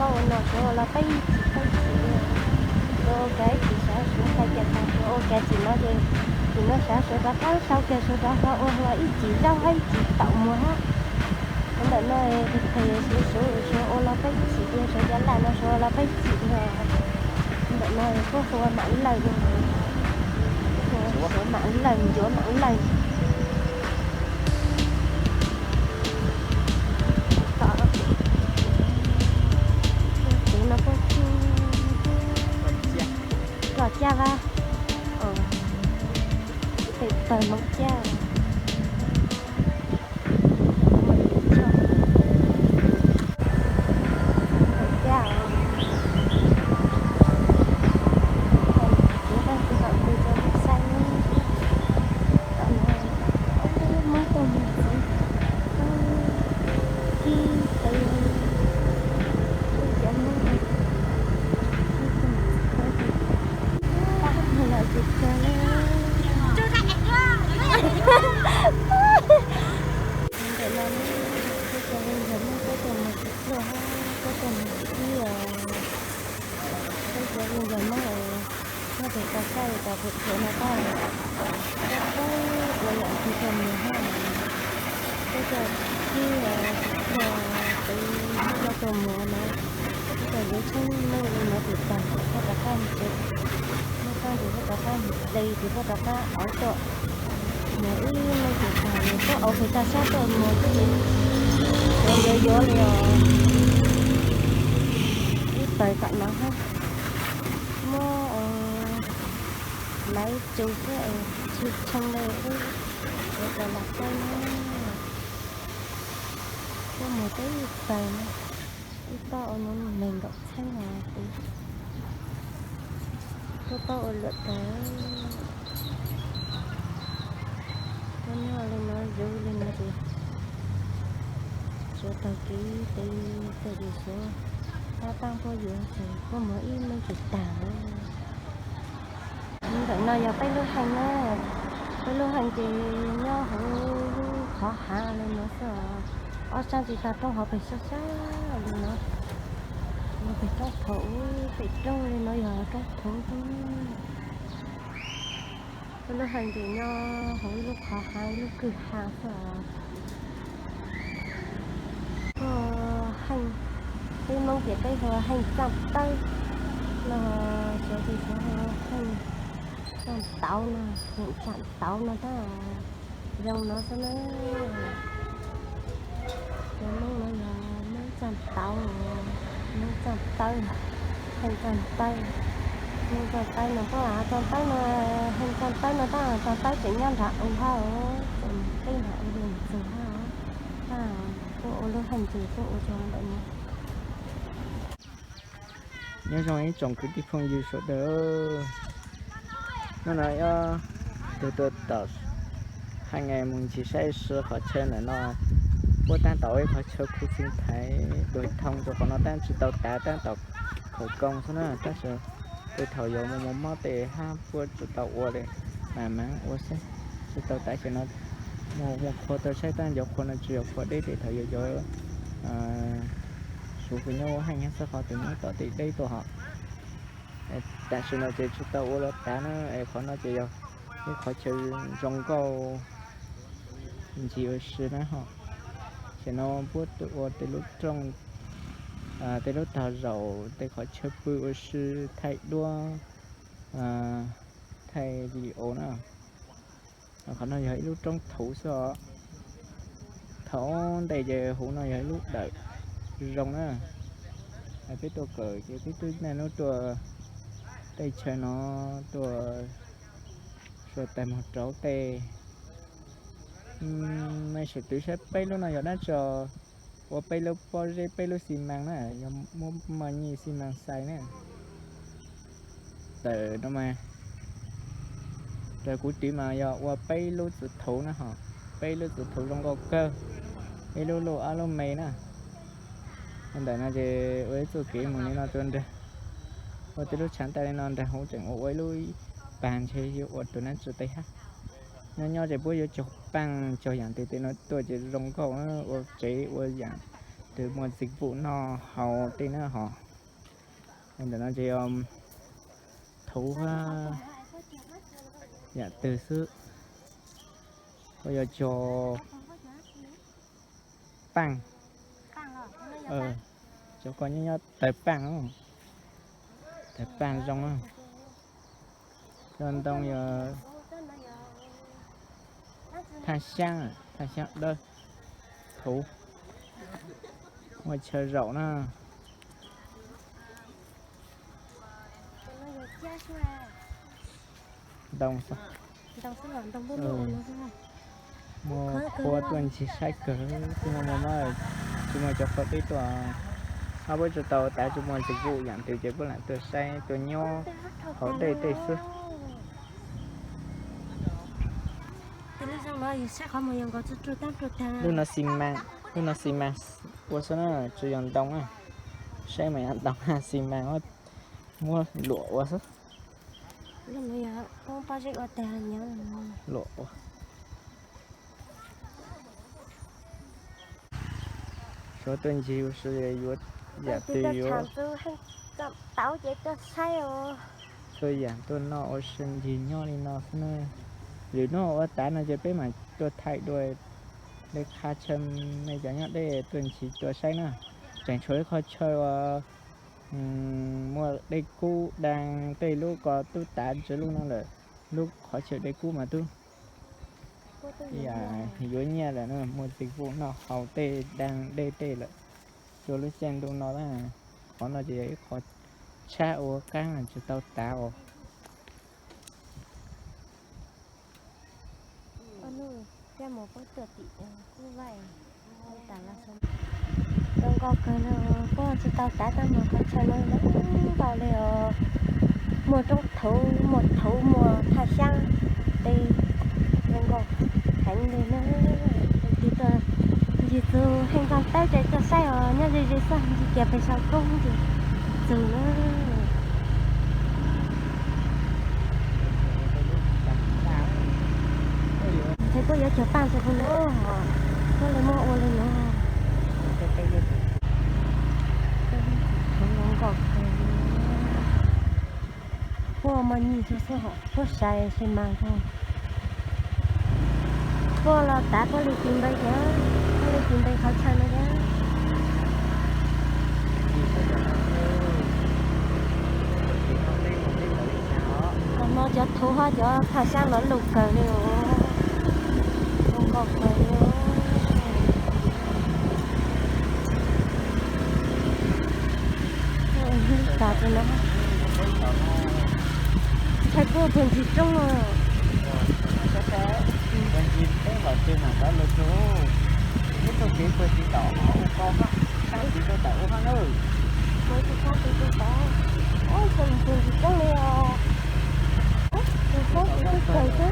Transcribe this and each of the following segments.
Ua no suav ua los peb ib txhis peb txhis, suav ua kiag ib txhis sawv suav tag ces tag suav ua kiag txhis no ces, txhis no sawv suav rov qab sau kiag suav rov qab ua los ib txhis zaub hab ib txhis taum muag hab. Ntawm no phem suav suav suav ua los peb txhis tiag, suav cov laj no suav ua los peb txhis tiag. Ntawm no kuj hu ua mam lawj, mam lawj ncuav mam lawj. Tus no puab tsi, tso caj vab, pem pawg Hmoob caj. Caj os, kuv tau kuv cov lub saib, tom no muab tau mus txiv, kib tes, cov muab tau mus txiv, tag lawm ces tag. Ntawm no kuj cov me ntxhais Hmoob kuj tuaj mus txiv pluaj hab kuj tuaj mus kib os. Kuj cov me ntxhais Hmoob noj tes tau saib tau pem tsev no tab, kuj ua yam twg tau mus hab. Kuj cov kib os, txiv pluaj, txiv pluaj tuaj mus no, kuj cov yuav tsheej neej li no ces tag ces kuj rov qab mus tsev, muaj tag ces kuj rov qab mus de ces kuj rov qab auv tuaj. Yog ib neeg ces tag, tuaj auv pem tag sab tuaj mus xwb ces yuav yuav li os. Ib pawg tom no hab, muab laiv tsus xwb, tshwj tshee li xwb, yuav tau lam saib na. Tuaj mus teb ib pawg, ib toj ua neeg nkaum txheeb os. Tuaj toj ua luam taws, tuaj nyob li no zuv li no ces suav taug kev tes txawm ces suav tab taab puab yuav ces puab mus ib neeg ces tag. Ntawm no yog peb lub heej na, peb lub heej ces nyob hauv lub qhov hav li no xwb os. Ob sab tsis tau roob hauv pes sab sab li no, pem roob thaum ub, pem roob li no yog roob thaum ub. Peb lub heej ces nyob hauv ib lub qhov hav ib lub kwj ha xwb os. Heej, peb Hmoob ces peb hu heej txaaj tawb no, suav ces suav hu heej txaaj tauv no, heej txaaj tauv no tab, zoo no xwb na. Cov Hmoob no yog Hmoob txaaj tauv, Hmoob txaaj tawb, heej txaaj tawb, Hmoob txaaj tawb no puab, txaaj tawb no, heej txaaj tawb no tab, txaaj tawb tseem nyob nram u hab, tseem peb nram u li ntxug hab. Tab, tuaj ua lub heej ces tuaj ua rau ntawm no. Nyob zoo ib tsoom kwv tij phooj ywg sawv daws. Hnub no yog tug tuaj tom heej mus ncig saib seb qhov chaw ntawm no puab tab tom ua ib qhov chaw khu xeev thaiv duas thoo rau qhov no tab tsis tau tav, tab tom khawv koob xwb na, tab sis tej thaum yuav mus mus mob tes hab puab tsis tau ua li, mas mam ua xwb, tsis tau tav ces no mus mus qhuas tau saib tab, yuav qhuas no tsis yog qhuas deb, tej thaum yuav cov suav kws nyob ua heej hab xwb qhov tus nyob tom tej deb tuaj hos. Tam sim no ces tsis tau ua los tav na, es qhov no ces yog ib qhov chaw zoo nkauj ncig ua si na ho. Tam sim no puab ua tej lub rooj, tej lub tog zaum, tej qhov chaw pw ua si, thaij duab, thaij video na. Qhov no yog ib lub roob thaum xwb os. Thaum ntej ces huv no yog ib lub dawm zoo na. Peb tuaj kawm ces peb twb niaj hnub tuaj tej chaw no, tuaj suav tag moog rau tej. Mej sim twv saib peb lub no yog dab tsi, ua peb lub pob zeb peb lub xi mas na, yog muab moj nyij xi mas xais na. Tawm no mas, raws kuv twv mas yog ua peb lub txwv thuv na ho, peb lub txwv thuv zoo nkauj kawg, ib lub luj ob lub me na. Ntawm no ces ua ib txuj kev mus li no tuaj nrag, ua tej lub tshav ntaj li no nrag huv tseem ua ua ib lub pag ntshe yuav ua tus nab tsi tej hab. Nyob nyob ces puab yuav cog paaj cog yaam twg tej no tuaj ces zoo nkauj, ua tsev ua yaam Tus muaj txiv pum noj haus tej na hos. Ntawm no ces yog thuv yam twg xwb, koj yuav cog paaj, cov ko nyob nyob tawg paaj, tawg paaj zoo. Cov ntoo yog thaj xyaab, thaj xyaab dawb, thuv, muaj chaw zaum na. Ntoo, muaj qhua tuaj ncig saib kawg, tsis muaj, tsis muaj cov qhua deb tuaj. Ob peb tsis tau tav tsis muaj txiv pum yam twg ces puab lam tuaj saib tuaj nyob hauv dej tej xwb. Lub no xi mas, lub no xi mas ua xwb na, tsis yog ntoo na. Saib mas yog ntoo, xi mas muab luam ua xwb. Luam ua. Suav tuaj ncig ua si yuav yam twg yuav, txhua yam tuaj noj ua si ncig nyob li no xwb na. Lwm hnub ua tav no ces peb mam tuaj thaij dua, li qha chaw mej cov nyob deb tuaj ncig tuaj saib na. Tseem tshuav ib qho chaw uas muaj dej kub daj, tej lub ko tub tav ntsis lub no lawm, lub qhov chaw dej kub mas tub yuav nyiaj lawm na, muaj txiv pum noj haus tej daj dej tej lawm. Rua lub caij ntuj no, qhov no ces yog ib qho tshab ua qaab tsis tau tav os. Zoo nkauj kawg li, puab tsis tau tav tau mus qhov chaw no zoo nkauj li os. Muaj roob thuv, muaj thuv, muaj thaj xyaab, tej zoo nkauj heev li na. Tus twg tuaj ncig txug Heej Nkaag Tawb ces tuaj saib os, nyob ze ze xwb, ncig kiag pem saum koob ces txug na. Ntshe puab yuav cog paaj rua hauv no, puab le muab ua le nuav. Puab mas nyij tsuag xwb hos, puab sai xi mas nkaus. Puab los tav puab le tis npe thiab, puab le tis npe qhov chaw no thiab. Tam no cov thuv hab cov thaj xyaab los lug kawg li os. Zoo nkauj kawg li os. Li tas no, ntshai puab puag ncig roob no. Ntshai puab puag ncig roob no. Ntshai puab puag ncig roob li os. Ntshai puab puag kawg xwb.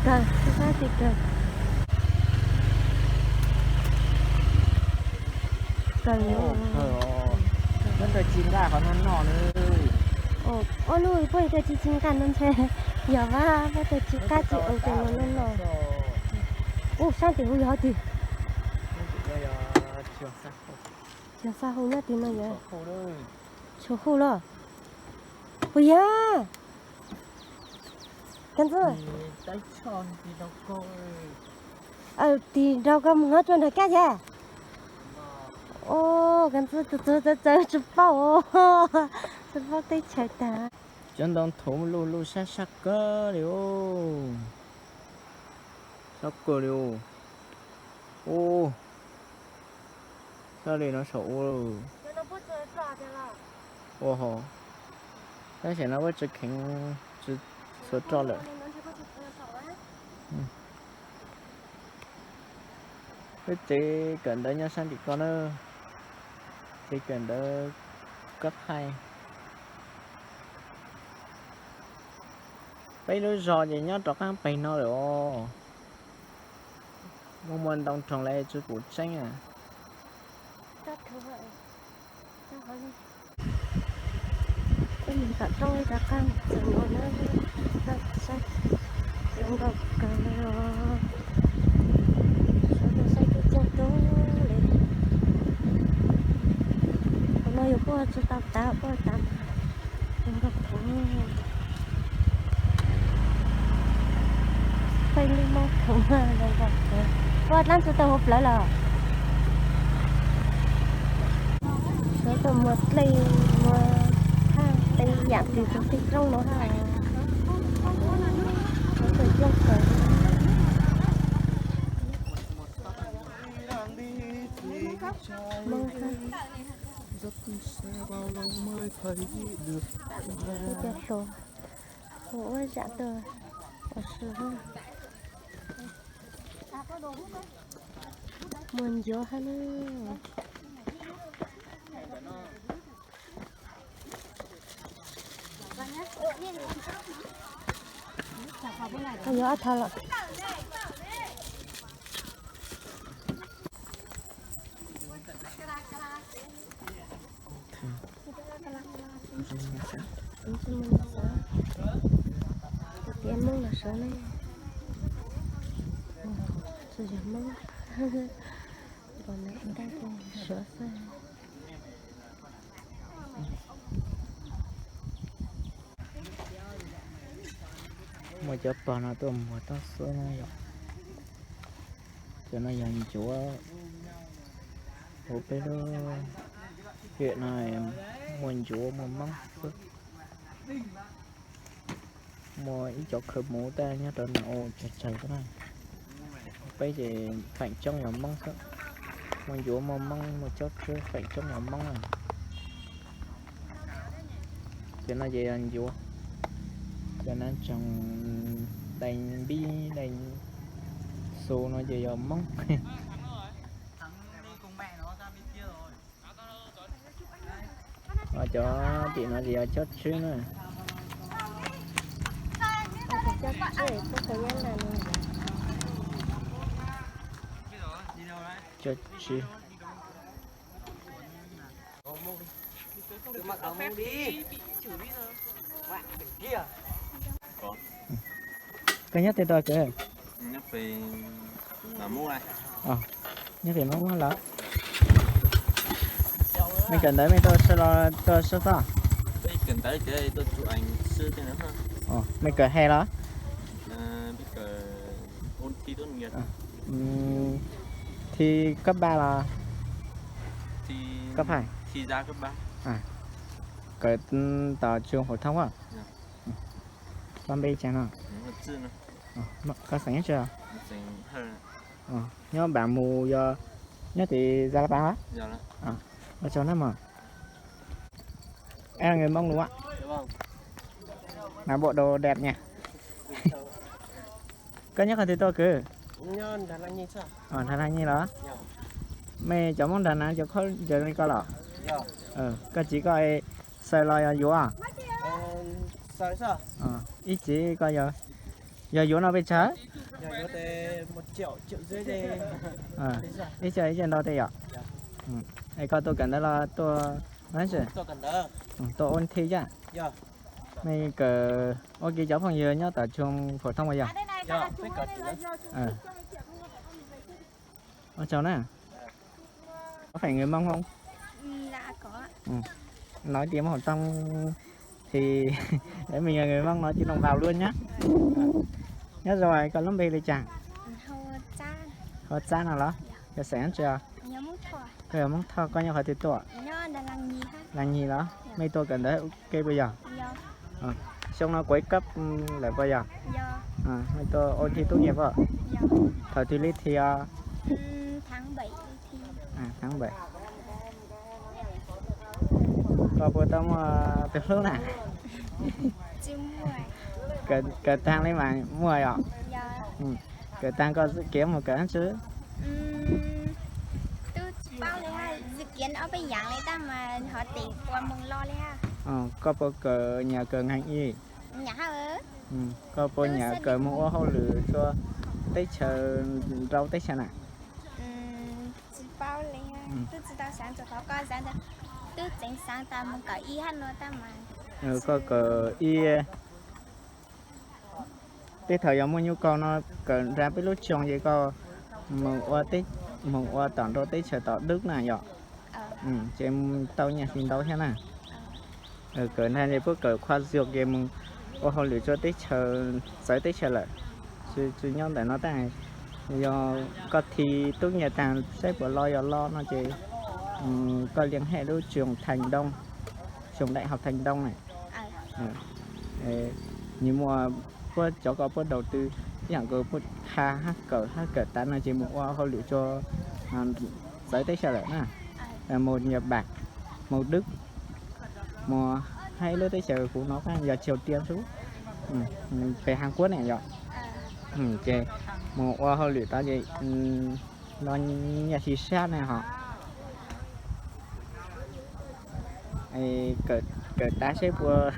Kawg, kawg, kawg. Kawg. Muab tug tsi nqaj qhov no noj na. Ob nub puab tug tsi tsi nqaj no ntshe yog vab, puab tug tsi nqaj tsi ua tes no noj noj. Ub, sab tim huv yog twg? Yog xa hu nyob tim no yog. Tshuav hu los. Puas yog? Kab Ntxwb. Tim nraud koj mus nyob rua nraag kab yag. Kab Ntxwb txawv txawv tsis paub, tsis paub teb chaws tag. Cov ntoo thuv luj luj sab sab kawg li os. Sab kawg li os. Ub, sab li no saum ua. Ua ho, tab sis no puab tsi kheev, tsi txhua roj lawm. Lub tsev kawm ntawv nyob sab ntim ko na. Tsev kawm ntawv Kab Thaij. Peb lub zos ces nyob rov qaab peg no lawm os. Muaj muaj ntoo rhoog lawm tsi pum tseeb. Peb mus tom roob rov qaab txug no na. Zoo nkauj kawg li os. Ua tsis tau tas, ua tas nkag khoom, pheej lub moob khoom nkag khoom. Ua dlaab tsi tau huv plawv los. Sawv tuaj muag dlej, muag thaj, tej yam twg rau tej roob no hab. Sawv tuaj coob kawg. Moob hab. Cov hluas hu ua zam tuaj ua si. Muag ncuav hab na. Koj yuav ob thaj los? Tias Hmoob los Suav ne? Tsis yog Hmoob, npaum no ib ntaub Suav xwb. Muaj cov pog no tuaj muag toj xwb na yom. Cov no yog ncuav, huv peb lub hiam no muaj ncuav muaj moob xwb. Muaj ib cov khawv muv taj nyob rau no ua tsawg tsawg xwb na. Peb ces feem coob yog moob xwb. Muaj ncuav muaj moob muaj cob tswb, feem coob yog moob na. Cov no ces yog ncuav. Cov no tsoom dais npib dais xu no ces yog moob. Cov tim no ces yog cob tswb na. Cob tswb. Koj nyob twg tuaj kwv? Nyob pem Mab Muab los? Mej kawm ntawv mej tuaj sib los tuaj sib txog? Mej kawm hais los? Thi cấp ba los cấp hai? Kawm tom trường phổ thông a? Koj npe cas no? Koj xeem nyob tsi? Nyob Bản Mù yog nyob tim Gia Lai pas a? Ua tsaug na mog. Em là người Mông đúng không ạ? Mặc bộ đồ đẹp nhỉ? Koj nyob qhov twg tuaj kwv? Nram Naj Nyi los? Mej cov Moob Nram Naj cov khob ntawd li koj los? Koj txiv koj xaws los yog yuav? Ib txiv koj yog yuav no pes tsawg? Ib txhia ib txhia ntau tej yom? Es koj tuaj kawm ntawv los tuaj tuaj ua thi thiab? Mej kawm ua ke cov phooj ywg nyob tom trường phổ thông yog? Ua tsaug na. Có phải người Mông không? Nói tiếng Mông Thông thì để mình là người Mông nói tiếng đồng bào luôn nhá. Nyob zoo, koj lub npe li cas? Hua Tsab no los? Koj xeem nyob tsi? Koj yog Moob Thoj, koj nyob qhov twg tuaj? Laj Nyig los? Mej tuaj kawm ntawv ua ke puas yog? Xyoo no cuối cấp lawm puas yog? Mej tuaj ôn thi tốt nghiệp puas? Thaum twg li thi os? Tháng bảy. Koj puas tau muaj tus hlub na? Kawm taag li mas muaj os. Kawm taag koj kev mus kawm tsi? Koj puas kawm nyam kawm ngành y? Koj puas nyam kawm mus ua hauj lwm rua teb chaws, nrau teb chaws na? Koj kawm i Tej thaum yog muaj nyob koj no kawm nrag peb lub tsoog ces koj mus ua tom nrau teb chaws tom Dub na yom? Ces tau nyiaj tsis ntau thiab na. Kawm ntag ces puab kawm khua zug ces mus ua hauj lwm rua teb chaws, txawv teb chaws lawm. Tsis nyob ntawm no tag, yog koj thi tub nyiaj taag saib puas lo, yog lo no ces koj liên hệ lub trường Thành Đông, trường đại học Thành Đông na. Nws muaj puab cov ko puab đầu tư, ib yam nkaus puab qha hab kawm, hab kawm tav no ces mus ua hauj lwm rua txawv teb chaws lawm na. Mus Nhật Bản, mus Đức, mus hab ib lub teb chaws kuv no yog Triều Tiên xwb, pem Hàn Quốc ne yom. Ces mus ua hauj lwm tod ces lo nyiaj tsis sab ne hos. Kawm tav saib puas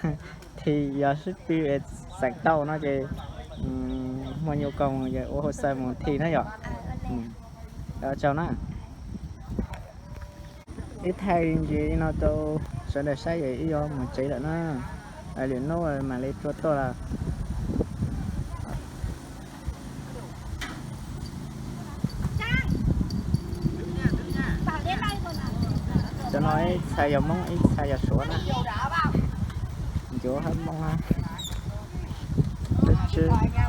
thi, yog sib pib xeem tau no ces muaj nhu cầu ua hồ sơ mus thi na yom. Ua tsaug na. Ib thaij ntsis no rau sawv daws saib es ib yuav mus tsev lawm na. Lwm hnub mam li rua tuaj lawm. Cov no ib txha yog Hmoob, ib txha yog Suav na. Ncuav hab Hmoob hab. Tsw tsw.